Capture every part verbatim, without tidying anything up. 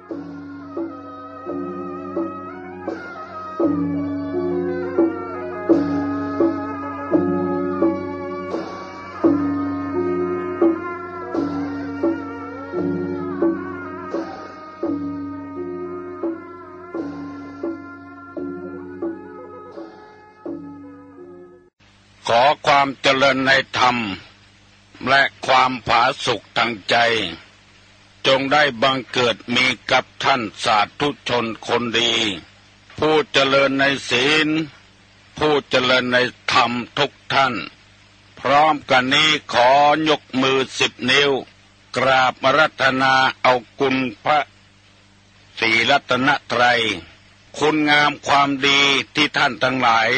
ขอความเจริญในธรรม และความผาสุกทางใจ จงได้บังเกิดมีกับท่านสาธุชนคนดี ผู้เจริญในศีล ผู้เจริญในธรรมทุกท่าน พร้อมกันนี้ขอยกมือสิบนิ้ว กราบอาราธนาเอาคุณพระศรีรัตนตรัย คุณงามความดีที่ท่านทั้งหลาย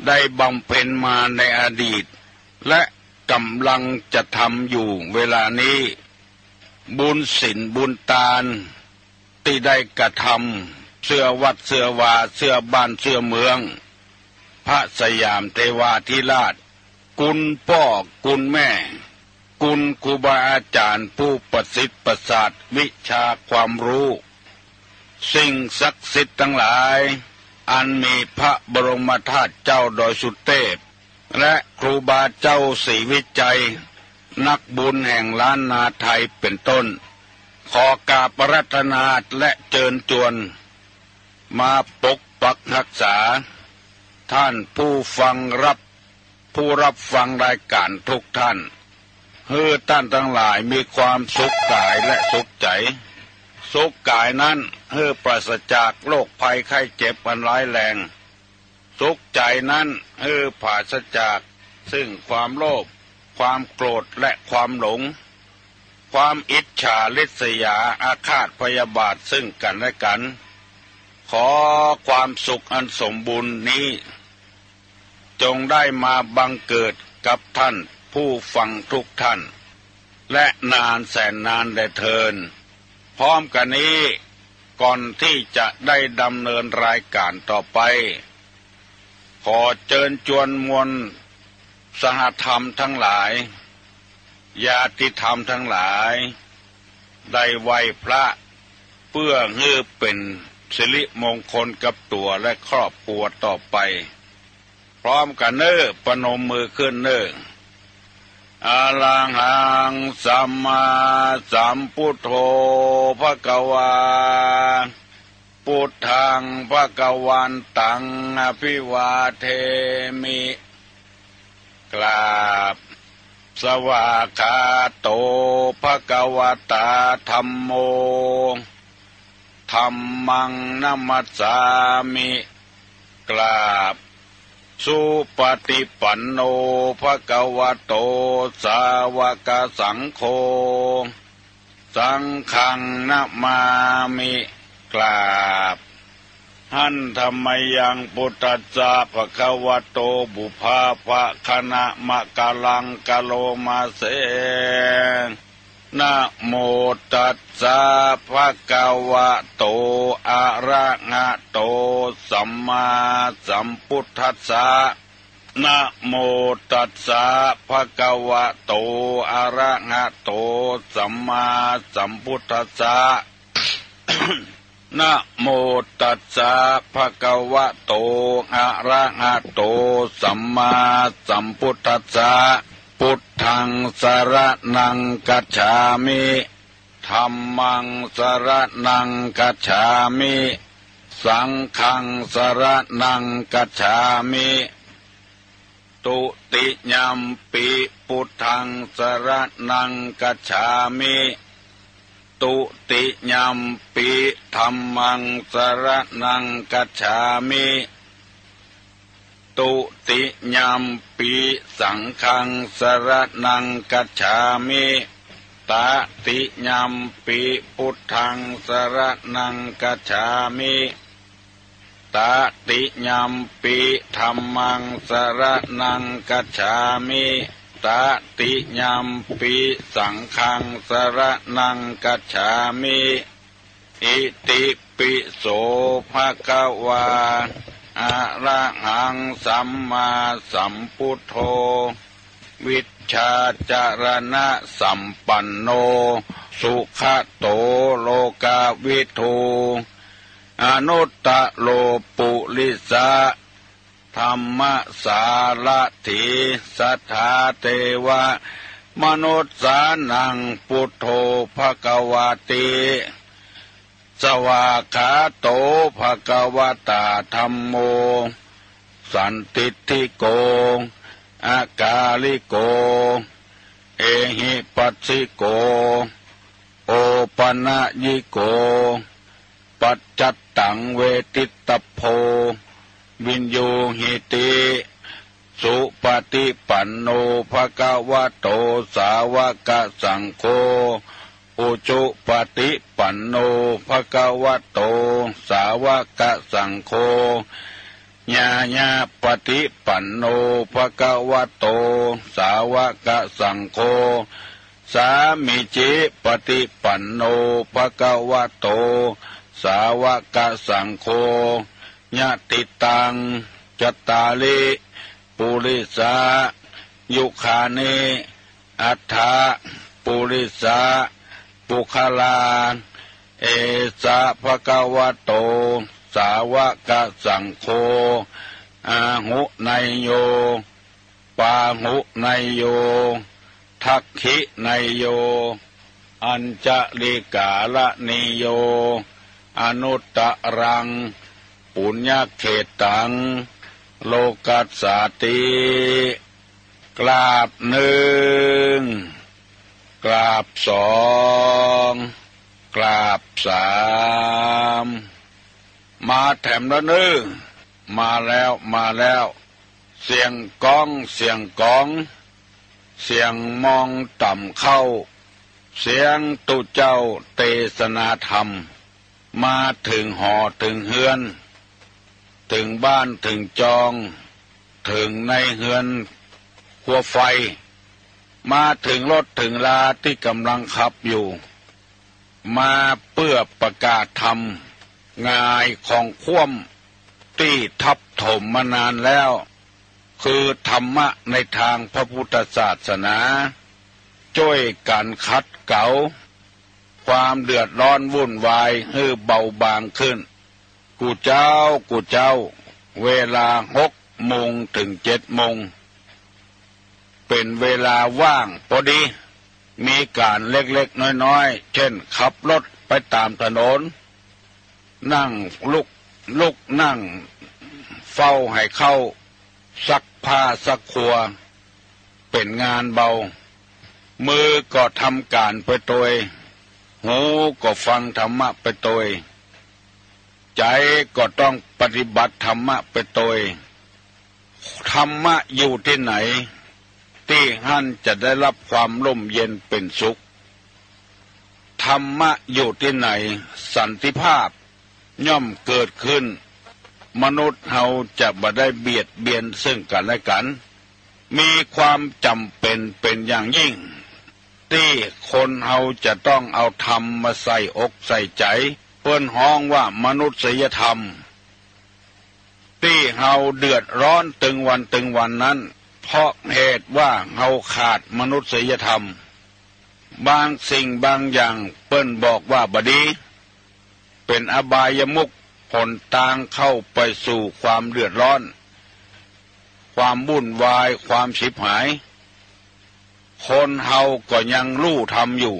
ได้บำเพ็ญมาในอดีต และกำลังจะทำอยู่เวลานี้ บุญศีลบุญตานที่ได้กระทำ เสื้อวัดเสื้อวา เสื้อบ้านเสื้อเมือง พระสยามเทวาธิราช คุณพ่อคุณแม่ คุณครูบาอาจารย์ผู้ประสิทธิ์ประสาทวิชาความรู้ สิ่งศักดิ์สิทธิ์ทั้งหลาย อันมีพระบรมธาตุเจ้าดอยสุเทพ และครูบาเจ้าศรีวิชัย นักบุญแห่งล้านนาไทยเป็นต้น ขอกราบอาราธนาและเชิญชวน มาปกปักรักษา ท่านผู้ฟังรับ ผู้รับฟังรายการทุกท่าน เพื่อท่านทั้งหลายมีความสุขกายและสุขใจ สุขกายนั้นเพื่อปราศจากโรคภัยไข้เจ็บอันร้ายแรง สุขใจนั้นเพื่อปราศจากซึ่งความโลภ ความโกรธและความหลง ความอิจฉาริษยาอาฆาตพยาบาทซึ่งกันและกัน ขอความสุขอันสมบูรณ์นี้ จงได้มาบังเกิดกับท่านผู้ฟังทุกท่าน และนานแสนนานแลเทิน พร้อมกันนี้ ก่อนที่จะได้ดำเนินรายการต่อไป ขอเชิญชวนมวลสหธรรมทั้งหลาย ญาติธรรมทั้งหลาย ได้ไหว้พระ เพื่อให้เป็นสิริมงคลกับตัวและครอบครัวต่อไป พร้อมกันเน้อ ประนมมือขึ้นเน้อ อะระหังสัมมาสัมพุทโธ ภะคะวา พุทธัง ภะคะวันตัง อะภิวาเทมิ กราบ สวากขาโต ภะคะวะตา ธัมโม ธัมมัง นะมัสสามิ กราบ สุปฏิปันโน ภะคะวะโต สาวกสังโฆ สังฆัง นะมามิ กราบ หันธะมะยัง พุทธัสสะ ภะคะวะโต ปุพพะ ภะคะนะมะกะลัง กะโลมาเส นะโมตัสสะ ภะคะวะโต อะระหะโต สัมมาสัมพุทธัสสะ นะโมตัสสะ ภะคะวะโต อะระหะโต สัมมาสัมพุทธัสสะ นะโมตัสสะ ภะคะวะโต อะระหะโต สัมมาสัมพุทธัสสะ พุทธัง สะระณัง คัจฉามิ ธัมมัง สะระณัง คัจฉามิ สังฆัง สะระณัง คัจฉามิ ทุติยัมปิ พุทธัง สะระณัง คัจฉามิ ทุติยัมปิ ธัมมัง สะระณัง คัจฉามิ ทุติยัมปิ สังฆัง สะระณัง คัจฉามิ ตติยัมปิ พุทธัง สะระณัง คัจฉามิ ตติยัมปิ ธัมมัง สะระณัง คัจฉามิ ตติยัมปิ สังฆัง สะระณัง คัจฉามิ อิติปิโส ภะคะวา อะระหัง สัมมาสัมพุทโธ วิชชาจารณะสัมปันโน สุขะโต โลกาวิทู อนุตตโรปุริสะ ธัมมสารถี สัทธาเทวะ มนุสสานัง พุทโธ ภะคะวาติ สวากขาโต ภะคะวะตา ธัมโม สันทิฏฐิโก อากาลิโก เอหิปัสสิโก โอปะนะยิโก ปัจจัตตัง เวทิตตโพ วิญญูหิติ สุปฏิปันโน ภะคะวะโต สาวกสังโฆ อุจุปฏิปันโน ภะคะวะโต สาวกสังโฆ ญาญาปฏิปันโน ภะคะวะโต สาวกสังโฆ สามีจิปฏิปันโน ภะคะวะโต สาวกสังโฆ ยะติตัง จัตตาริ ปุริสา ยุคานิ อัฏฐะ ปุริสา ปุคคลา เอสะ ภะคะวะโต สาวกสังโฆ อาหุเนยโย ปาหุเนยโย ทักขิเนยโย อัญจลิกาลเนยโย อนุตตรัง ปุญญเขตตัง โลกัสสาติ กราบหนึ่ง กราบสอง กราบสาม มาแถมแล้วเน้อ มาแล้ว มาแล้ว เสียงกอง เสียงกอง เสียงมองต่ำเข้า เสียงตุ๊เจ้าเตสนาธรรม มาถึงหอถึงเฮือน ถึงบ้านถึงจอง ถึงในเฮือนครัวไฟ มาถึงรถถึงลาตี้กำลังขับอยู่ มาเปื้อประกาศธรรม งายของคว่ำตี้ทับถมมานานแล้ว คือธรรมะในทางพระพุทธศาสนา จ้วยกั๋นขัดเก๋า ความเดือดร้อนวุ่นวายหื้อเบาบางขึ้น กู้เจ๊า กู้เจ๊า เวลาหกโมงถึงเจ็ดโมง เป๋นเวลาว่างปอดี มีก๋านเล็กๆ น้อยๆ เจ้นขับรถไปต๋ามถนน นั่งลุก ลุกนั่งเฝ้าหื้อเข้า ซักผ้าซักครัว เป๋นงานเบา มือก็ทำก๋านไปตวย หูก็ฟังธรรมะไปตวย ใจ๋ก็ต้องปฏิบัติธรรมะไปตวย ธรรมะอยู่ตี้ไหน ตี้หั้นจะได้รับความร่มเย็นเป๋นสุข ธรรมะอยู่ตี้ไหน สันติภาพย่อมเกิดขึ้น มนุษย์เฮาจะบ่ได้เบียดเบียนซึ่งกั๋นและกั๋น มีความจ๋ำเป๋นเป๋นอย่างยิ่ง ตี้คนเฮาจะต้องเอาธรรมมาใส่อกใส่ใจ๋ เปิ้นฮ้องว่ามนุษยธรรม ตี้เฮาเดือดร้อนตึงวันตึงวันนั้น เพราะเหตุว่าเฮาขาดมนุษยธรรม บางสิ่งบางอย่างเปิ้นบอกว่าบ่ดี เป๋นอบายมุข หนตางเข้าไปสู่ความเดือดร้อน ความวุ่นวาย ความฉิบหาย คนเฮาก็ยังฮู้ธรรมอยู่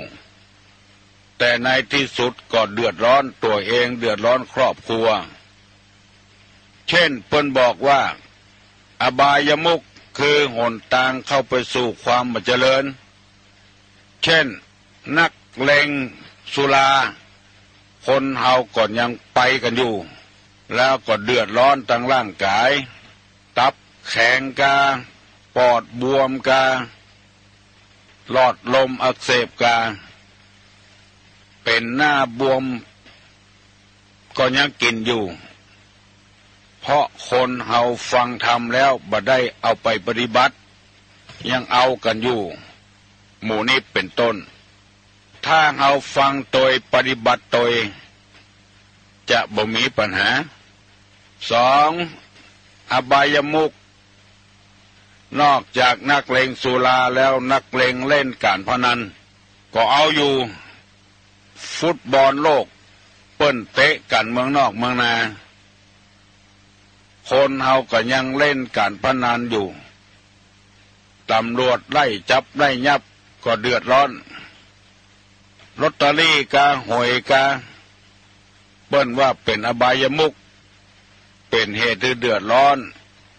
แต่ในตี้สุดก็เดือดร้อนตั๋วเอง เดือดร้อนครอบครัว เจ้นเปิ้นบอกว่า อบายมุขคือหนตางเข้าไปสู่ความบ่เจริญ เจ้นนักเลงสุรา คนเฮาก็ยังไปกั๋นอยู่ แล้วก็เดือดร้อนตางร่างก๋าย ตับแข็งกา ปอดบวมกา หลอดลมอักเสบกา เป๋นหน้าบวม ก็ยังกิ๋นอยู่ เพราะคนเฮาฟังธรรมแล้วบ่ได้เอาไปปฏิบัติ ยังเอากั๋นอยู่ หมู่นี้เป๋นต้น ถ้าเฮาฟังตวยปฏิบัติตวย จะบ่มีปัญหา สอง อบายมุข นอกจากนักเลงสุราแล้ว นักเลงเล่นก๋านพนัน ก็เอาอยู่ ฟุตบอลโลก เปิ้นเตะกันเมืองนอกเมืองนา คนเฮาก็ยังเล่นการพนันอยู่ ตำรวจไล่จับไล่ยับก็เดือดร้อน ลอตเตอรี่กาหวยกา เปิ้นว่าเป็นอบายมุข เป็นเหตุให้เดือดร้อน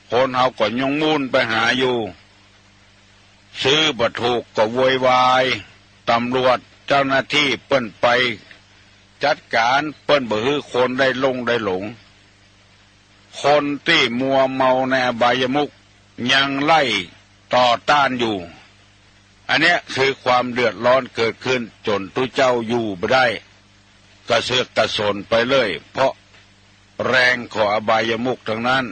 คนเฮาก็ยังมุ่นไปหาอยู่ ซื้อบ่ถูกก็โวยวาย ตำรวจเจ้าหน้าที่เปิ้นไปจัดการ เปิ้นบ่หื้อคนได้ลงได้หลง คนตี้มัวเมาในอบายมุขยังไล่ต่อต้านอยู่ อันเนี้ยคือความเดือดร้อนเกิดขึ้นจนตุ๊เจ้าอยู่บ่ได้ กระเสือกกระสนไปเลย เพราะแรงของอบายมุขทั้งนั้น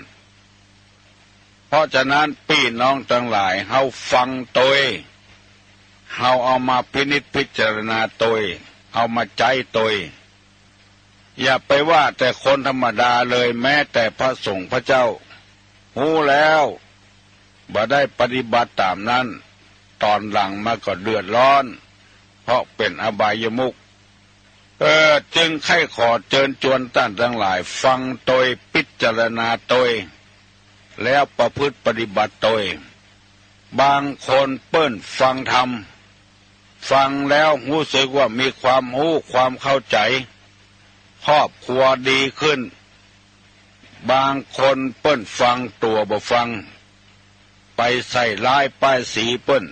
เพราะฉะนั้นปี้น้องทั้งหลาย เฮาฟังโตย เฮาเอามาพินิจพิจารณาโตย เอามาใจ๊โตย อย่าไปว่าแต่คนธรรมดาเลย แม้แต่พระสงฆ์พระเจ้า ฮู้แล้ว บ่ได้ปฏิบัติตามนั้น ตอนหลังมาก็เดือดร้อน เพราะเป็นอบายมุข เออ จึงใค่ขอเจิญจวนต้านทั้งหลาย ฟังโตย พิจารณาโตย แล้วประพฤติปฏิบัติโตย บางคนเปิ้นฟังธรรม ฟังแล้วฮู้สึกว่ามีความฮู้ความเข้าใจ๋ ครอบครัวดีขึ้น บางคนเปิ้นฟังตั๋วบ่ฟัง ไปใส่ร้ายป้ายสีเปิ้น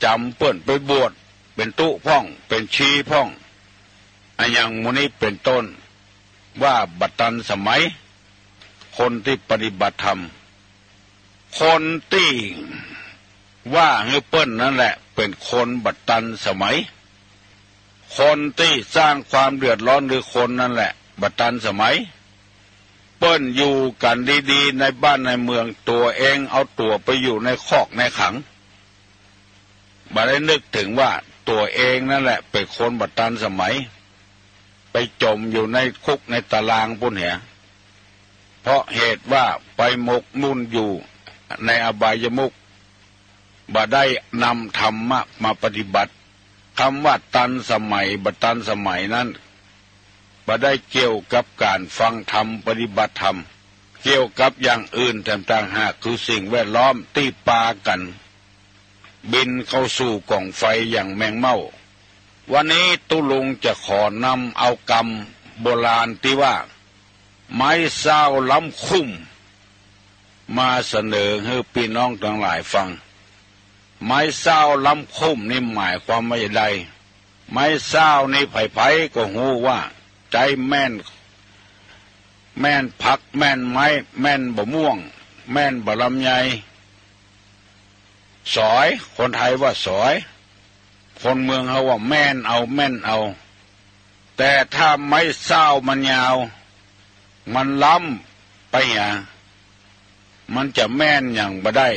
จ๋ำเปิ้นไปบวช เป็นตุ๊พ่อง เป็นชีพ่อง อะหยังหมู่นี้เป็นต้น ว่าบ่ตันสมัย คนตี้ปฏิบัติธรรม คนตี้ว่าหื้อเปิ้นนั่นแหละเป็นคนบ่ตันสมัย คนตี้สร้างความเดือดร้อนหื้อคนนั่นแหละบ่ตันสมัย เปิ้นอยู่กั๋นดีๆ ในบ้านในเมือง ตั๋วเองเอาตั๋วไปอยู่ในคอกในขัง บ่ได้นึกถึงว่าตั๋วเองนั่นแหละเป็นคนบ่ตันสมัย ไปจ๋มอยู่ในคุกในตารางปู้นเหีย เพราะเหตุว่าไปหมกมุ่นอยู่ในอบายมุข บ่ได้นำธรรมะมาปฏิบัติ คำว่าตันสมัยบ่ตันสมัยนั้น บ่ได้เกี่ยวกับการฟังธรรมปฏิบัติธรรม เกี่ยวกับอย่างอื่นแถมต่างหาก คือสิ่งแวดล้อมตี้ปากั๋น บินเข้าสู่ก๋องไฟอย่างแมงเม่า วันนี้ตุ๊ลุงจะขอนำเอากำโบราณตี้ว่า ไม้เศร้าล้ำคุ้ม มาเสนอหื้อปี้น้องตังหลายฟัง ไม้เศร้าล้ำคุ้มนี่หมายความว่าอย่างใด ไม้เศร้านี่ใผๆ ก็ฮู้ว่าใจ๊แม่น แม่นผัก แม่นไม้ แม่นบ่ม่วง แม่นบ่ลำไย สอย คนไทยว่าสอย คนเมืองเฮาว่าแม่นเอา แม่นเอา แต่ถ้าไม้เศร้ามันยาว มันล้ำไปหา มันจะแม่นหยังบ่ได้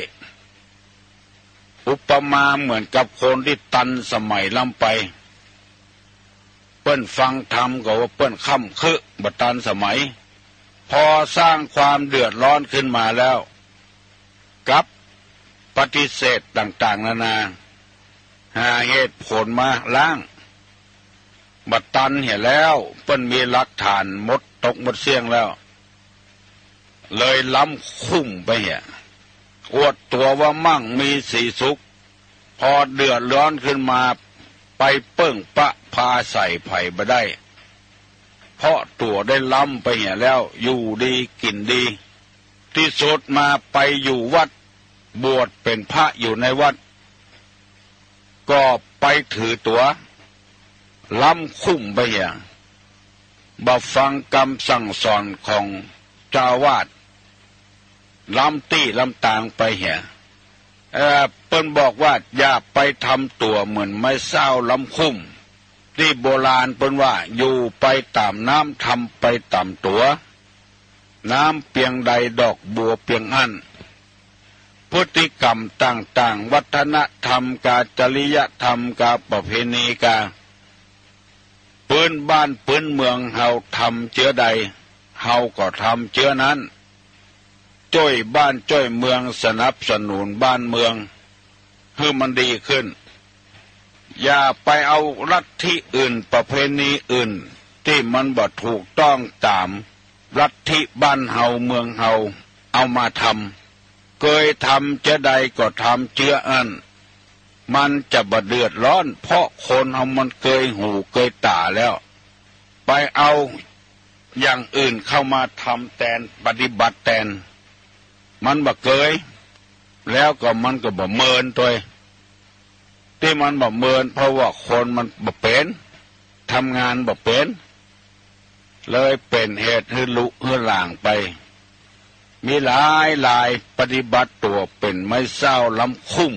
อุปมาเหมือนกับคนตี้ตันสมัยล้ำไป เปิ้นฟังธรรมก็ว่าเปิ้นค่ำคือบ่ตันสมัย พอสร้างความเดือดร้อนขึ้นมาแล้ว กลับปฏิเสธต่างๆ นานา หาเหตุผลมาล้าง บ่ตันเหียแล้ว เปิ้นมีหลักฐานหมดตกหมดเสี้ยงแล้ว เลยล้ำคุ้มไปเหีย อวดตั๋วว่ามั่งมีสีสุข พอเดือดร้อนขึ้นมา ไปเปิ้งปะพาใส่ไผบ่ได้ เพราะตั๋วได้ล้ำไปเหียแล้ว อยู่ดีกิ๋นดี ตี้สุดมาไปอยู่วัด บวชเป็นพระอยู่ในวัด ก็ไปถือตั๋ว ล้ำคุ้มไปเหีย บ่ฟังกำสั่งสอนของเจ้าอาวาส ล้ำตี้ล้ำตางไปเหีย เอ่อ เปิ้นบอกว่าอย่าไปทำตั๋วเหมือนไม้เศร้าล้ำคุ้ม ตี้โบราณเปิ้นว่าอยู่ไปต๋ามน้ำทำไปต๋ามตั๋ว น้ำเปียงใดดอกบัวเปียงอั้น พฤติกรรมต่างๆ วัฒนธรรมกา จริยธรรมกา ประเพณีกา ปื้นบ้านปื้นเมืองเฮาทำเจื้อใด เฮาก็ทำเจื้อนั้น จ้วยบ้านจ้วยเมือง สนับสนุนบ้านเมือง หื้อมันดีขึ้น อย่าไปเอาลัทธิอื่นประเพณีอื่นที่มันบ่ถูกต้องตามลัทธิบ้านเฮาเมืองเฮาเอามาทำ เกยทำเจ้าใดก็ทำเจืออัน มันจะบ่เดือดร้อน เพราะคนเฮามันเกยหูเกยตาแล้ว ไปเอาอย่างอื่นเข้ามาทำแตนปฏิบัติแตน มันบ่เกย แล้วก็มันก็บ่เมินตัว ที่มันบ่เมิน เพราะว่าคนมันบ่เป็น ทำงานบ่เป็น เลยเป็นเหตุหื้อลุหื้อหลางไป มีหลายหลายปฏิบัติตัวเป็นไม้เศร้าล้ำคุ้ม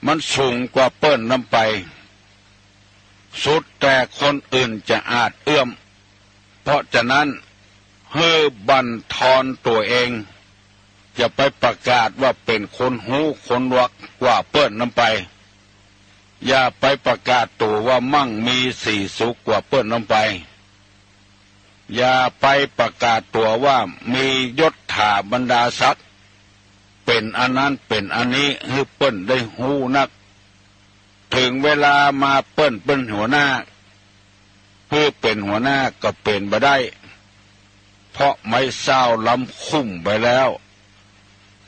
มันสูงกว่าเปิ้นนำไป สุดแต่คนอื่นจะอาจเอื้อม เพราะฉะนั้นหื้อบั่นทอนตัวเอง อย่าไปประกาศว่าเป็นคนฮู้คนรวกกว่าเปิ้นนำไป อย่าไปประกาศตัวว่ามั่งมีสีสุขกว่าเปิ้นนำไป อย่าไปประกาศตัวว่ามียศถาบรรดาศักดิ์ เป็นอันนั้นเป็นอันนี้หื้อเปิ้นได้ฮู้นัก ถึงเวลามาเปิ้นเป็นหัวหน้า หื้อเป็นหัวหน้าก็เป็นบ่ได้ เพราะไม้เศร้าล้ำคุ้มไปแล้ว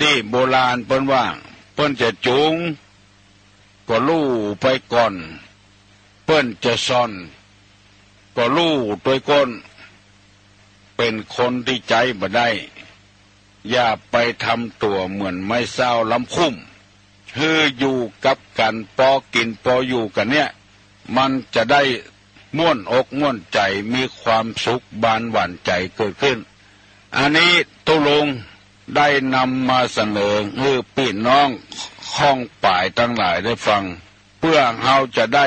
ตี้โบราณเปิ้นว่า เปิ้นจะจูงก็ลู่ไปก่อน เปิ้นจะซ่อนก็ลู่ตวยก้น เป็นคนที่ใจ๊บ่ได้ อย่าไปทำตั๋วเหมือนไม้เศร้าล้ำคุ้ม หื้ออยู่กับกันปอกิ๋นปออยู่กั๋นเนี่ย มันจะได้ม่วนอกม่วนใจ๋ มีความสุขบานหวานใจ๋เกิดขึ้น อันนี้ตุ๊ลุงได้นำมาเสนอหื้อปี้น้องข้องป๋ายตังหลายได้ฟัง เปื้อเฮาจะได้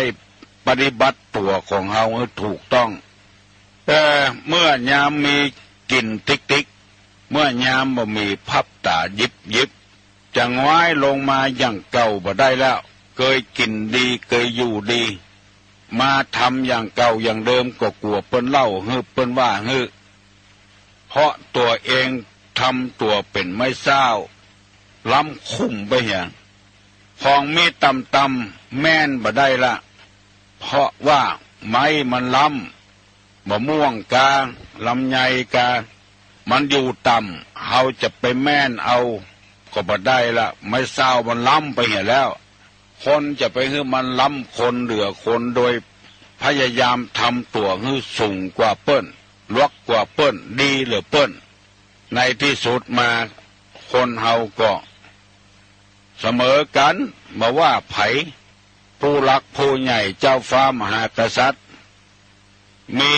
ปฏิบัติตั๋วของเฮาหื้อถูกต้อง แต่เมื่อยามมีกิ๋นติ๊กๆ เมื่อยามบ่มีพับต๋ายิบๆ จะง้อยลงมาอย่างเก่าบ่ได้แล้ว เกยกิ๋นดีเกยอยู่ดี มาทำอย่างเก่าอย่างเดิมก็กั๋วเปิ้นเล่าหื้อเปิ้นว่าหื้อ เพราะตั๋วเองทำตั๋วเป๋นไม้เศร้า ล้ำคุ้มไปเหีย ของมีต่ำๆ แม่นบ่ได้ละ เพราะว่าไม้มันล้ำ มะม่วงกา ลำไยกา มันอยู่ต่ำ เฮาจะไปแม่นเอาก็บ่ได้ละ ไม้เศร้ามันล้ำไปเหียแล้ว คนจะไปหื้อมันล้ำคนเหลือคนโดยพยายามทำตั๋วหื้อสูงกว่าเปิ้น รวกกว่าเปิ้น ดีเหลือเปิ้น ในตี้สุดมาคนเฮาก็เสมอกั๋น บ่ว่าใผ ผู้หลักผู้ใหญ่เจ้าฟ้ามหากษัตริย์ มี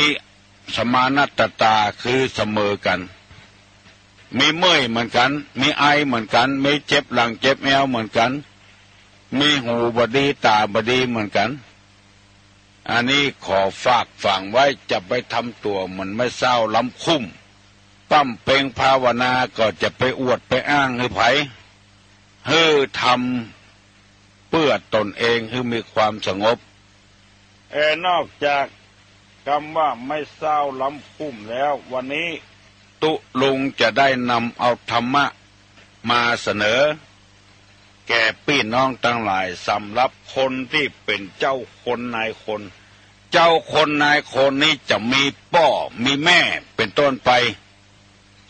สมานัตตาคือเสมอกั๋น มีเมื่อยเหมือนกั๋น มีไอเหมือนกั๋น มีเจ็บหลังเจ็บแอวเหมือนกั๋น มีหูบ่ดีต๋าบ่ดีเหมือนกั๋น อันนี้ขอฝากฝังไว้ จะไปทำตั๋วเหมือนไม้เศร้าล้ำคุ้ม ป้ำเป็งภาวนาก็จะไปอวดไปอ้างหื้อใผ หื้อทำเปื้อตนเองหื้อมีความสงบ เออ นอกจากกำว่าไม้เศร้าล้ำคุ้มแล้ว วันนี้ตุ๊ลุงจะได้นำเอาธรรมะมาเสนอ แก่ปี้น้องตังหลาย สำหรับคนตี้เป๋นเจ้าคนนายคน เจ้าคนนายคนนี้จะมีป้อมีแม่เป๋นต้นไป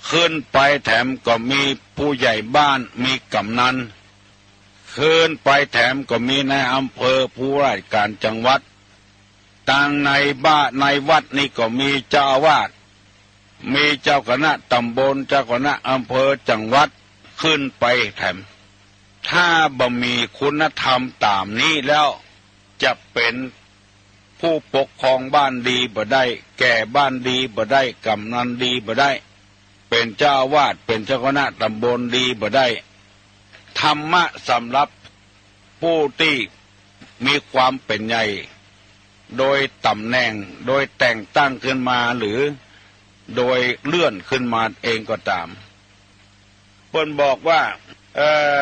ขึ้นไปแถมก็มีผู้ใหญ่บ้าน มีกำนัน ขึ้นไปแถมก็มีนายอำเภอ ผู้ว่าราชก๋านจังหวัด ตางในบ้านในวัดนี่ก็มีเจ้าอาวาส มีเจ้าคณะตำบล เจ้าคณะอำเภอ จังหวัด ขึ้นไปแถม ถ้าบ่มีคุณธรรมต๋ามนี้แล้ว จะเป๋นผู้ปกครองบ้านดีบ่ได้ แก่บ้านดีบ่ได้ กำนันดีบ่ได้ เป๋นเจ้าอาวาส เป๋นเจ้าคณะตำบลดีบ่ได้ ธรรมะสำหรับผู้ตี้มีความเป๋นใหญ่ โดยต๋ำแหน่ง โดยแต่งตั้งขึ้นมา หรือโดยเลื่อนขึ้นมาเองก็ต๋าม เปิ้นบอกว่า เอ่อ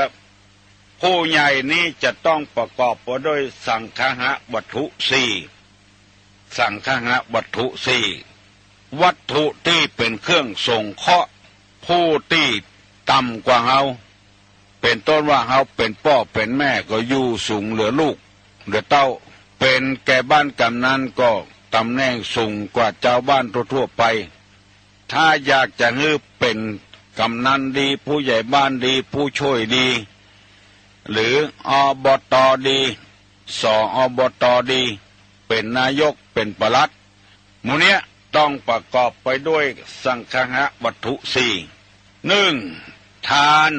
ผู้ใหญ่นี้จะต้องประกอบไปด้วยสังคหวัตถุสี่ สังคหวัตถุสี่ วัตถุตี้เป๋นเครื่องสงเคราะห์ผู้ตี้ต่ำกว่าเฮา เป๋นต้นว่าเฮาเป๋นป้อเป๋นแม่ก็อยู่สูงเหลือลูกเหลือเต้า เป็นแก่บ้านกำนันก็ตำแหน่งสูงกว่าชาวบ้านทั่วๆไป ถ้าอยากจะหื้อเป็นกำนันดี ผู้ใหญ่บ้านดี ผู้ช่วยดี หรือ อบต ดี สอบต ดี เป็นนายก เป็นปลัด หมู่เนี้ยต้องประกอบไปด้วยสังคหวัตถุสี่ หนึ่ง ทาน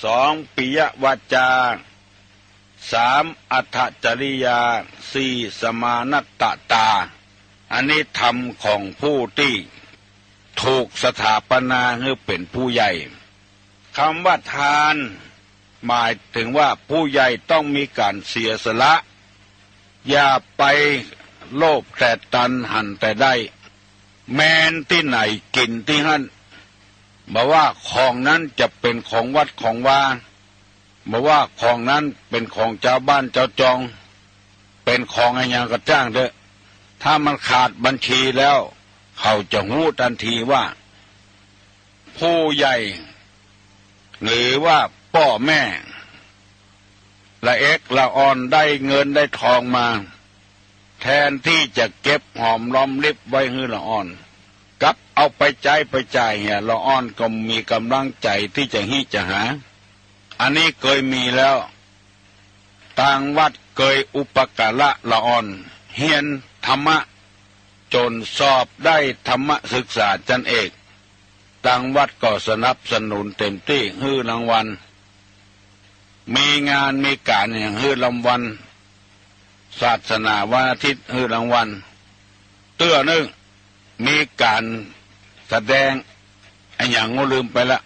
สอง ปิยวาจา สาม อัตถจริยา สี่ สมานัตตา อันนี้ธรรมของผู้ที่ถูกสถาปนาให้เป็นผู้ใหญ่ คำว่าทาน หมายถึงว่าผู้ใหญ่ต้องมีการเสียสละ อย่าไปโลภแต่ตันหันแต่ได้ แม้นตี้ไหนกิ๋นตี้หั้น บ่ว่าของนั้นจะเป๋นของวัดของวา บ่ว่าของนั้นเป๋นของจาวบ้านจาวจอง เป๋นของอะหยังก็จ้างเต๊อะ ถ้ามันขาดบัญชีแล้ว เขาจะฮู้ตันทีว่า ผู้ใหญ่ หรือว่าป้อแม่ ละเอกละอ่อนได้เงินได้ทองมา แทนตี้จะเก็บหอมรอมริบไว้หื้อละอ่อน กลับเอาไปใจ๊ไปจ่ายเหีย ละอ่อนก็มีก๋ำลังใจ๋ตี้จะฮี้จะหา อันนี้เกยมีแล้ว ตางวัดเกยอุปการะละอ่อน เฮียนธรรมะ จ๋นสอบได้ธรรมศึกษาจั้นเอก ตางวัดก็สนับสนุนเต๋มตี้หื้อรางวัล มีงานมีก๋านอะหยังหื้อรางวัล ศาสนาวันอาทิตย์หื้อรางวัล เตื้อนึ่ง มีก๋านแสดงอะหยังก็ลืมไปละ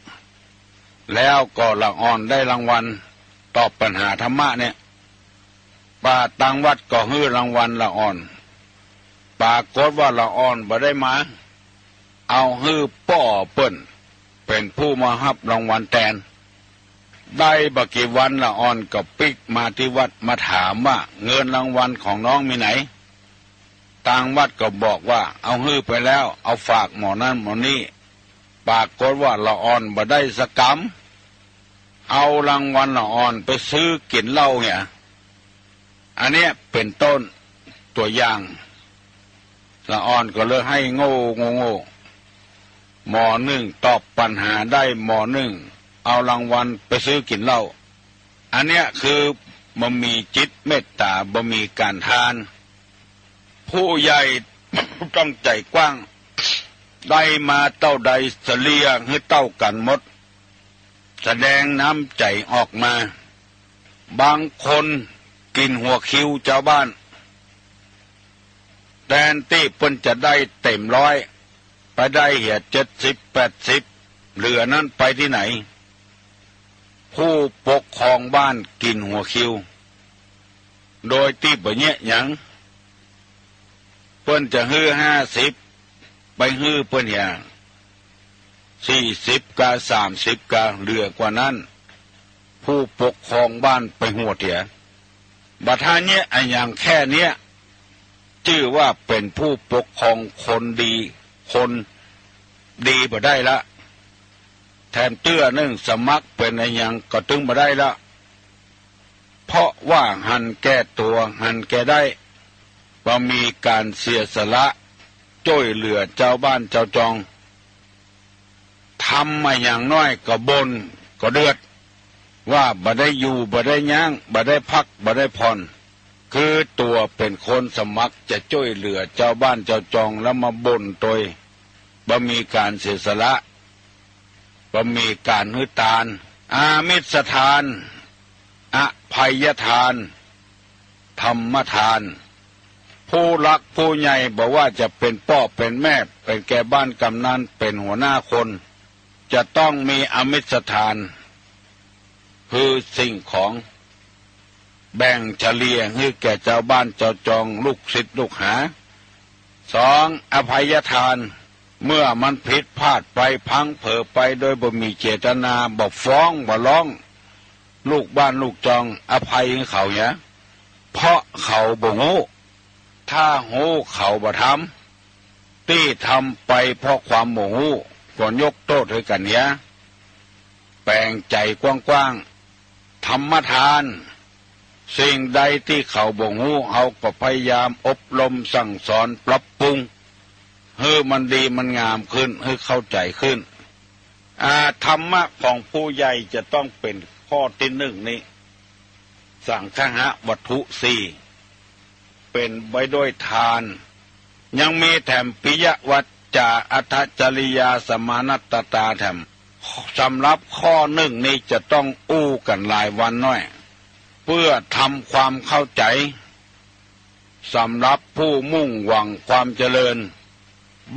แล้วก็ละอ่อนได้รางวัล ตอบปัญหาธรรมะเนี่ย ป่าตางวัดก็หื้อรางวัลละอ่อน ปรากฏว่าละอ่อนบ่ได้มา เอาหื้อป้อเปิ้นเป๋นผู้มาฮับรางวัลแตน ได้บ่กี่วันละอ่อนก็ปิ๊กมาตี้วัดมาถามว่า เงินรางวัลของน้องมีไหน ตางวัดก็บอกว่า เอาหื้อไปแล้ว เอาฝากหมอนั้นหมอนี้ ปรากฏว่าละอ่อนบ่ได้สักกำ เอารางวัลละอ่อนไปซื้อกิ๋นเหล้าเหีย อันเนี้ยเป๋นต้น ตั๋วอย่าง ละอ่อนก็เลยหื้อโง่โง่โง่ หมอนึ่งตอบปัญหาได้หมอนึ่ง เอารางวัลไปซื้อกิ๋นเหล้า อันเนี้ยคือบ่มีจิตเมตต๋า บ่มีก๋านทาน ผู้ใหญ่ต้องใจ๋กว้าง ได้มาเต้าใดเสลี่ยหื้อเต้ากั๋นหมด แสดงน้ำใจ๋ออกมา บางคนกิ๋นหัวคิวจาวบ้าน แตนตี้เปิ้นจะได้เต๋มร้อย ไปได้เหียเจ็ดสิบแปดสิบ เหลือนั้นไปตี้ไหน ผู้ปกครองบ้านกิ๋นหัวคิว โดยตี้บ่เยียะหยัง เปิ้นจะหื้อห้าสิบ ไปหื้อเปิ้นเหีย สี่สิบกา สามสิบกา เหลือกว่านั้น ผู้ปกครองบ้านไปหวดเหีย บ่ถ้าเยียะอะหยังแค่เนี้ย จื้อว่าเป๋นผู้ปกครองคนดี คนดีบ่ได้ละ แถมเตื้อนึ่งสมัครเป๋นอะหยังก็ตึงบ่ได้ละ เพราะว่าหันแก่ตั๋ว หันแก่ได้ บ่มีก๋านเสียสละ จ้วยเหลือจาวบ้านจาวจอง ทำมาอย่างน้อยก็บ่นก็เดือด ว่าบ่ได้อยู่ บ่ได้ย้าง บ่ได้พัก บ่ได้ผ่อน คือตั๋วเป๋นคนสมัครจะจ้วยเหลือจาวบ้านจาวจอง แล้วมาบ่นตวย บ่มีก๋านเสียสละ บ่มีก๋านหื้อตาน อามิสทาน อภัยทาน ธรรมทาน ผู้หลักผู้ใหญ่ บ่ว่าจะเป๋นป้อเป๋นแม่ เป๋นแก่บ้านกำนัน เป๋นหัวหน้าคน จะต้องมีอมิสทาน คือสิ่งของ แบ่งเฉลี่ยหื้อแก่จาวบ้านจาวจอง ลูกศิษย์ลูกหา สอง อภัยทาน เมื่อมันผิดพลาดไป พลั้งเผลอไปโดยบ่มีเจตนา บ่ฟ้องบ่ร้อง ลูกบ้านลูกจอง อภัยหื้อเขาเหีย เพราะเขาบ่ฮู้ ถ้าฮู้เขาบ่ทำ ตี้ทำไปเพราะความบ่ฮู้ ก็ยกโต้ษหื้อกั๋นเหีย แป๋งใจ๋กว้างๆ ธรรมทาน สิ่งใดที่เขาบ่ฮู้ เฮาก็พยายามอบรมสั่งสอนปรับปรุง หื้อมันดีมันงามขึ้น หื้อเข้าใจขึ้น อ่า ธรรมะของผู้ใหญ่จะต้องเป็นข้อที่หนึ่งนี้ สังคหะวัตถุสี่ เป็นไว้ด้วยทาน ยังมีแถม ปิยวาจา อัตถจริยา สมานัตตาแถม สำหรับข้อหนึ่งนี้จะต้องอู้กันหลายวันหน่อย เพื่อทำความเข้าใจ สำหรับผู้มุ่งหวังความเจริญ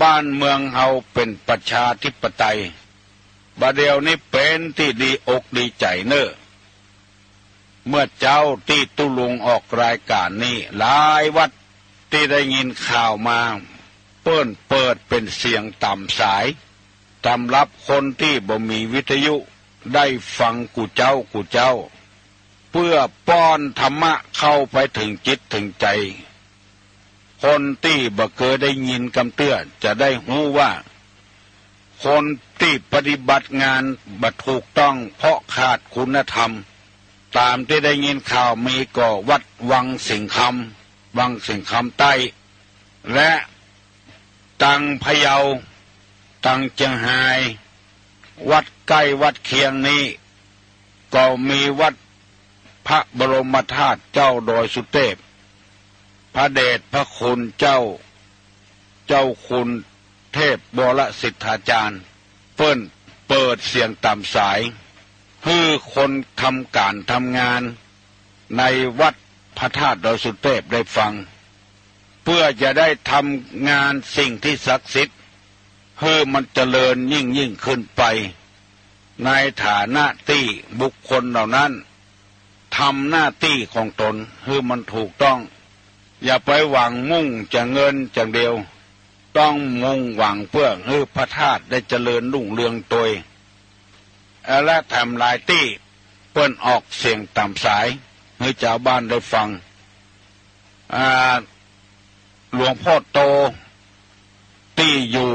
บ้านเมืองเฮาเป็นประชาธิปไตย บ่าเดี่ยวนี้เป็นที่ดีอกดีใจเน้อ เมื่อเจ๊าตี้ตุ๊ลุงออกรายการนี้ หลายวัดตี้ได้ยินข่าวมา เปิ้นเปิดเป็นเสียงตามสาย สำหรับคนตี้บ่มีวิทยุ ได้ฟังกู้เจ๊ากู้เจ๊า เพื่อป้อนธรรมะเข้าไปถึงจิตถึงใจ คนตี้บ่เกยได้ยินกำเตื้อ จะได้ฮู้ว่า คนตี้ปฏิบัติงานบ่ถูกต้องเพราะขาดคุณธรรม ตามตี้ได้ยินข่าวมีก็วัดวังสิงห์คำ วังสิงห์คำใต้ และตังพะเยา ตังเจียงฮาย วัดใกล้วัดเคียงนี้ ก็มีวัดพระบรมธาตุเจ้าดอยสุเทพ พระเดชพระคุณเจ้า เจ้าคุณเทพวรสิทธาจารย์ เปิ้นเปิดเสียงตามสาย หื้อคนทำการทำงานในวัดพระธาตุดอยสุเทพได้ฟัง เพื่อจะได้ทำงานสิ่งที่ศักดิ์สิทธิ์ หื้อมันเจริญยิ่งยิ่งขึ้นไป ในฐานะตี้บุคคลเหล่านั้น ทำหน้าตี้ของตนหื้อมันถูกต้อง อย่าไปหวังมุ่งจะเงินอย่างเดียว ต้องมุ่งหวังเพื่อหื้อพระธาตุได้เจริญรุ่งเรืองโตย และแถมหลายตี้เปิ้นออกเสียงตามสาย หื้อจาวบ้านได้ฟัง อ่า หลวงพ่อโต ตี้อยู่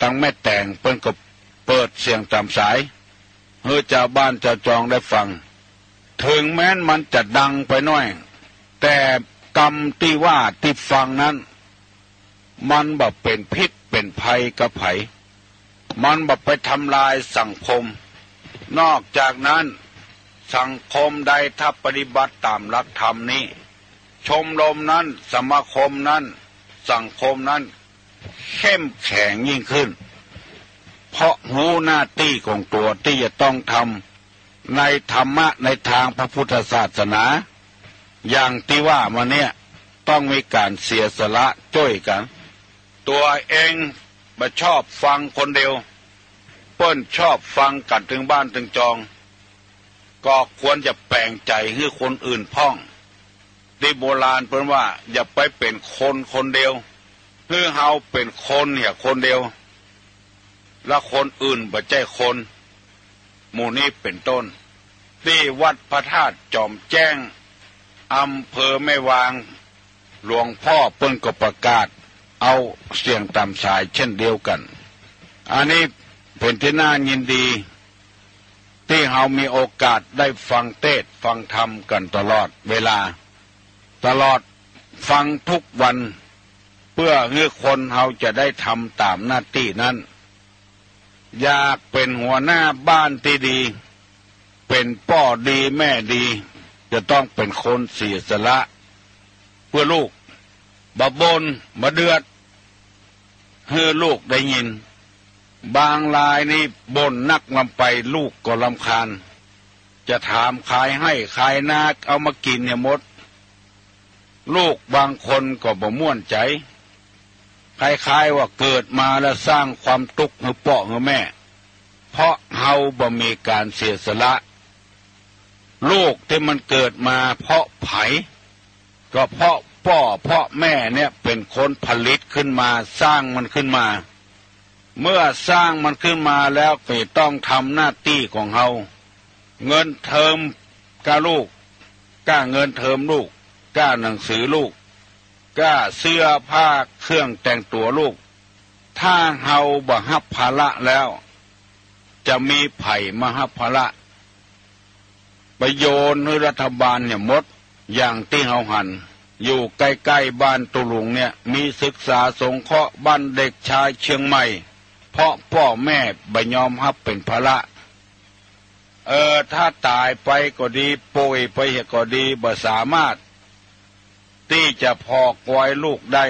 ตังแม่แตง เปิ้นก็เปิดเสียงตามสาย หื้อจาวบ้านจาวจองได้ฟัง ถึงแม้นมันจะดังไปหน่อย แต่กำตี้ว่าตี้ฟังนั้น มันบ่เป็นพิษเป็นภัยกับไผ มันบ่ไปทำลายสังคม นอกจากนั้น สังคมใดถ้าปฏิบัติตามหลักธรรมนี้ ชมรมนั้น สมาคมนั้น สังคมนั้น เข้มแข็งยิ่งขึ้น เพราะฮู้หน้าตี้ของตัวตี้จะต้องทำในธรรมะในทางพระพุทธศาสนา อย่างตี้ว่ามาเนี่ย ต้องมีการเสียสละจ้วยกั๋น ตัวเองบ่ชอบฟังคนเดียว เปิ้นชอบฟังกั๋นตึงบ้านตึงจอง ก็ควรจะแป๋งใจ๋หื้อคนอื่นพ่อง ตี้โบราณเปิ้นว่า อย่าไปเป๋นคนคนเดียว หื้อเฮาเป๋นคนเหียคนเดียว และคนอื่นบ่ใจ้คน หมู่นี้เป๋นต้น ตี้วัดพระธาตุจอมแจ้ง อำเภอแม่วาง หลวงพ่อเปิ้นก็ประกาศเอาเสียงตามสายเช่นเดียวกั๋น อันนี้เป๋นตี้น่ายินดี ตี้เฮามีโอกาสได้ฟังเตสน์ฟังธรรมกั๋นตลอดเวลา ตลอดฟังทุกวัน เปื้อหื้อคนเฮาจะได้ทำต๋ามหน้าตี้นั้น อยากเป๋นหัวหน้าบ้านตี้ดี เป๋นป้อดีแม่ดี จะต้องเป๋นคนเสียสละ เปื้อลูก บ่บ่น บ่เดือด หื้อลูกได้ยิน บางรายนี่บ่นนักนำไป ลูกก็รำคาญ จะถามขายไฮ่ขายนา เอามากิ๋นเหียหมด ลูกบางคนก็บ่ม่วนใจ๋ คล้ายๆ ว่าเกิดมาแล้วสร้างความตุ๊กข์หื้อป้อหื้อแม่ เพราะเฮาบ่มีก๋านเสียสละ ลูกตี้มันเกิดมาเพราะใผ ก็เพราะป้อเพราะแม่เนี่ยเป๋นคนผลิตขึ้นมา สร้างมันขึ้นมา เมื่อสร้างมันขึ้นมาแล้วก็ต้องทำหน้าตี้ของเฮา เงินเทอมก้าลูก ก้าเงินเทอมลูก ก้าหนังสือลูก ก้าเสื้อผ้าเครื่องแต่งตั๋วลูก ถ้าเฮาบ่ฮับภาระแล้ว จะมีใผมาฮับภาระ ไปโยนให้รัฐบาลเนี่ยหมด อย่างที่เฮาหัน อยู่ใกล้ๆบ้านตุลุงเนี่ย มีศึกษาสงเคราะห์บ้านเด็กชายเชียงใหม่ เพราะพ่อแม่บ่ยอมรับเป็นภาระ เออ ถ้าตายไปก็ดี ป่วยไปก็ดี บ่สามารถ ที่จะพอกวยลูกได้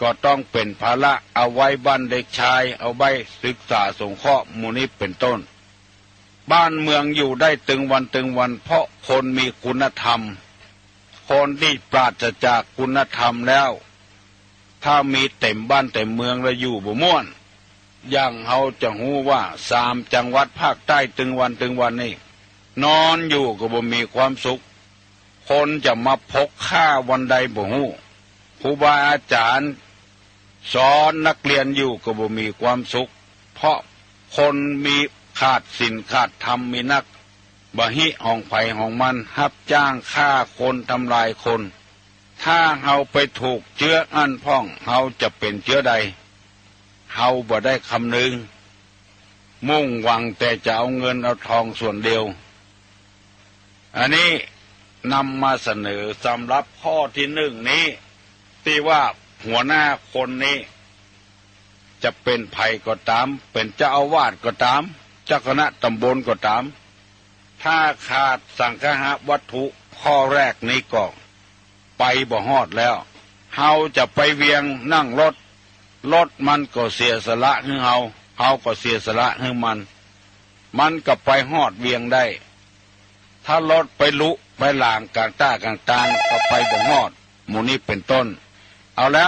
ก็ต้องเป็นภาระ เอาไว้บ้านเด็กชาย เอาไว้ศึกษาสงเคราะห์หมู่นี้เป็นต้น บ้านเมืองอยู่ได้ตึงวันตึงวัน เพราะคนมีคุณธรรม คนที่ปราศจากคุณธรรมแล้ว ถ้ามีเต็มบ้านเต็มเมืองแล้วอยู่บ่ม่วน อย่างเฮาจะฮู้ว่าสามจังหวัดภาคใต้ตึงวันตึงวันนี่ นอนอยู่ก็บ่มีความสุข คนจะมาพกฆ่าวันใดบ่ฮู้ ครูบาอาจารย์สอนนักเรียนอยู่ก็บ่มีความสุข เพราะคนมีขาดศีลขาดธรรมมีนัก บ่ฮิของไผของมัน รับจ้างฆ่าคนทำลายคน ถ้าเฮาไปถูกเจื้ออั้นพ่อง เฮาจะเป็นเจื้อใด เฮาบ่ได้คำนึง มุ่งหวังแต่จะเอาเงินเอาทองส่วนเดียว อันนี้นำมาเสนอสำหรับข้อที่หนึ่งนี้ ที่ว่าหัวหน้าคนนี้ จะเป็นไผก็ตาม เป็นเจ้าอาวาสก็ตาม เจ้าคณะตำบลก็ตาม ถ้าขาดสังคหวัตถุข้อแรกนี้ก็ ไปบ่ฮอดแล้ว เฮาจะไปเวียงนั่งรถ รถมันก็เสียสละให้เฮา เฮาก็เสียสละให้มัน มันก็ไปฮอดเวียงได้ ถ้ารถไปลุไปหลางกลางต้ากลางตางก็ไปบ่ฮอด หมู่นี้เป็นต้น เอาละ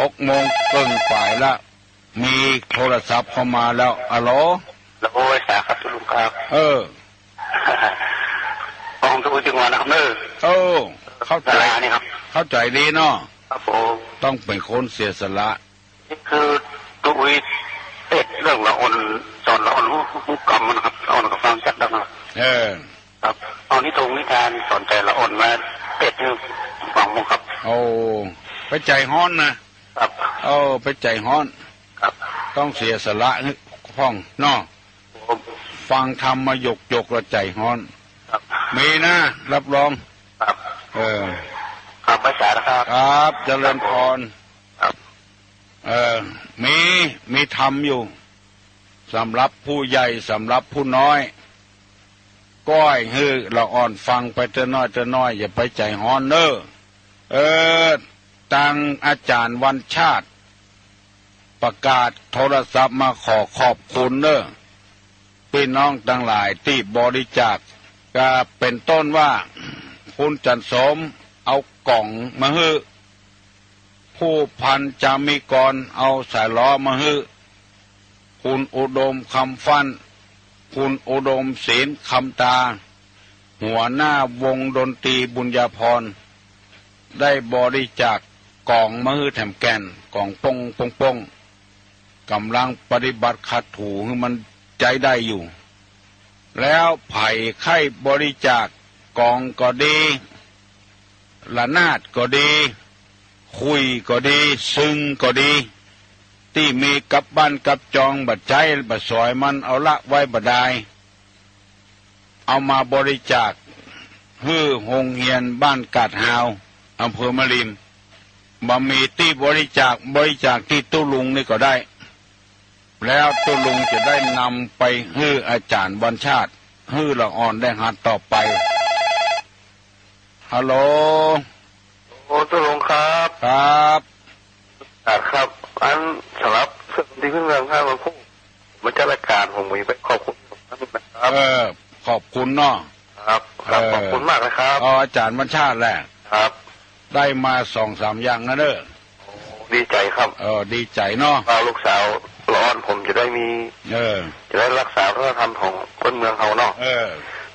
หกโมงเกิ่งปลายละ มีโทรศัพท์เข้ามาแล้ว อะโหล แล้วโอ้ย สาครับลุงครับ เออ ของทุกจังหวัดนะครับเนอะ เออ เข้าใจ สารานี่ครับ เข้าใจดีเนาะ ครับผม ต้องเป็นคนเสียสละ นี่คือตุ้ยเทศน์เรื่องละอ่อน สอนละอ่อนรู้รู้กรรมนะครับ ละอ่อนกับฟังจัดดังนะครับ เออ ครับ เอานิทงนิทานสอนใจละอ่อนมาเทศน์ให้ฟังมั้งครับ โอ้ ไปใจฮ้อนนะ ครับ เออ ไปใจฮ้อน ครับ ต้องเสียสละให้พ่องเนาะ ผม ฟังธรรมมาหยกๆ แล้วใจฮ้อน ครับ มีนะ รับรอง ครับ เออ ครับ ไปสานะครับ ครับ เจริญพร ครับ เออ มี มีธรรมอยู่ สำหรับผู้ใหญ่ สำหรับผู้น้อย ก้อยหื้อละอ่อนฟังไปเตื้อน้อยเตื้อน้อย อย่าไปใจฮ้อนเน้อ เออ ตังอาจารย์วันชาติ ประกาศโทรศัพท์มาขอขอบคุณเน้อ พี่น้องทั้งหลายที่บริจาค ก็เป็นต้นว่า คุณจันทร์สมเอากล่องมาหื้อ ผู้พันจามิกรเอาสายล้อมาหื้อ คุณอุดมคำฟั่น คุณอุดมศิลป์คำตา หัวหน้าวงดนตรีบุญญาภรณ์ ได้บริจาคกล่องมาหื้อแถมแก่น กล่องป้งป้งป้ง กำลังปฏิบัติขัดถูให้มันใช้ได้อยู่ แล้วไผใค่บริจาคกลองก็ดี ระนาดก็ดี คุยก็ดี ซึ่งก็ดี ที่มีกับบ้านกับจองบัดใช้บัดสอยมันเอาละไว้บัดใด เอามาบริจาคหื้อโฮงเฮียนบ้านกาดฮาว อำเภอแม่ริม บ่มีตี้บริจาค บริจาคตี้ตุ๊ลุงนี่ก็ได้ แล้วตุ๊ลุงจะได้นำไปหื้ออาจารย์วันชาติ หื้อละอ่อนได้หัดต่อไป ฮัลโหล โอ้ ตุ๊ลุงครับ ครับ ครับ อันสำหรับเครื่องดนตรีพื้นเมืองท่านวันพุธ มาจัดรายการ ผมมีไปขอบคุณท่านนะครับ เออ ขอบคุณเนาะ ครับ ครับ เออ ขอบคุณมากนะครับ เอาอาจารย์วันชาติแหละ ครับ ได้มาสองสามอย่างนะเด้อ โอ้ ดีใจครับ เออ ดีใจเนาะ ว่าลูกสาวละอ่อนผมจะได้มี เออ จะได้รักษาวัฒนธรรมของคนเมืองเขาเนาะ เออ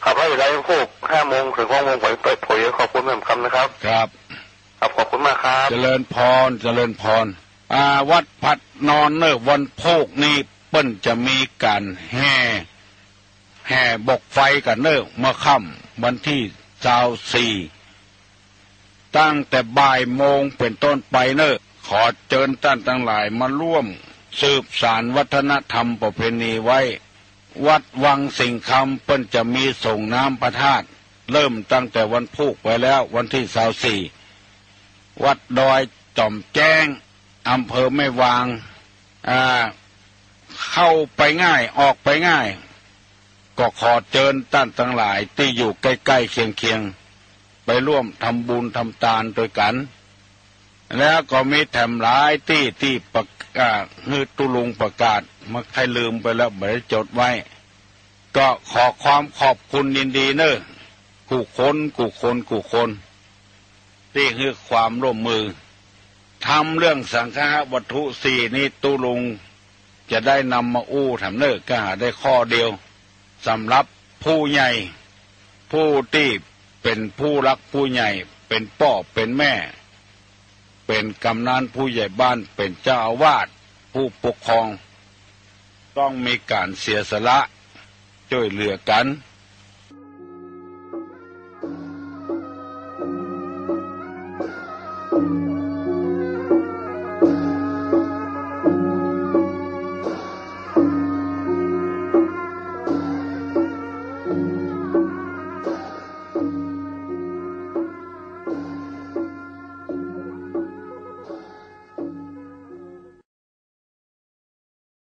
ครับ แล้วจะได้พวกห้าโมงถึงหกโมง ผมเปิดเผย ขอบคุณแม่คำนะครับ ครับ ครับ ขอบคุณมากครับ เจริญพร เจริญพร อ่า วัดพัดนอนเนอะ วันพุธนี้เปิ้นจะมีการแห่ แห่บกไฟกันเนอะ เมื่อค่ำวันที่ซาวสี่ ตั้งแต่บ่ายโมงเป็นต้นไปเนอะ ขอเจิญต้านตังหลายมาร่วมสืบสานวัฒนธรรมประเพณีไว้ วัดวังสิงห์คำเปิ้นจะมีส่งน้ำพระธาตุ เริ่มตั้งแต่วันพูกไปแล้ว วันที่ซาวสี่ วัดดอยจ่อมแจ้ง อำเภอแม่วาง อ่า เข้าไปง่าย ออกไปง่าย ก็ขอเจิญต้านตังหลายตี้อยู่ใก้ๆ เคียงๆ ไปร่วมทำบุญทำตานตวยกั๋น แล้วก็มีแถมหลายตี้ตี้ประกาศ หื้อตุ๊ลุงประกาศ มาใค่ลืมไปแล้ว บ่ได้จดไว้ ก็ขอความขอบคุณยินดีเน่อ กู้คน กู้คน กู้คน ตี้หื้อความร่วมมือ ทำเรื่องสังฆะวัตถุสี่นี้ตุ๊ลุงจะได้นำมาอู้แถมเน่อ ก็หาได้ข้อเดียว สำหรับผู้ใหญ่ ผู้ตี้เป๋นผู้หลักผู้ใหญ่ เป๋นป้อเป๋นแม่ เป๋นกำนันผู้ใหญ่บ้าน เป๋นเจ้าอาวาส ผู้ปกครอง ต้องมีก๋านเสียสละ จ้วยเหลือกั๋น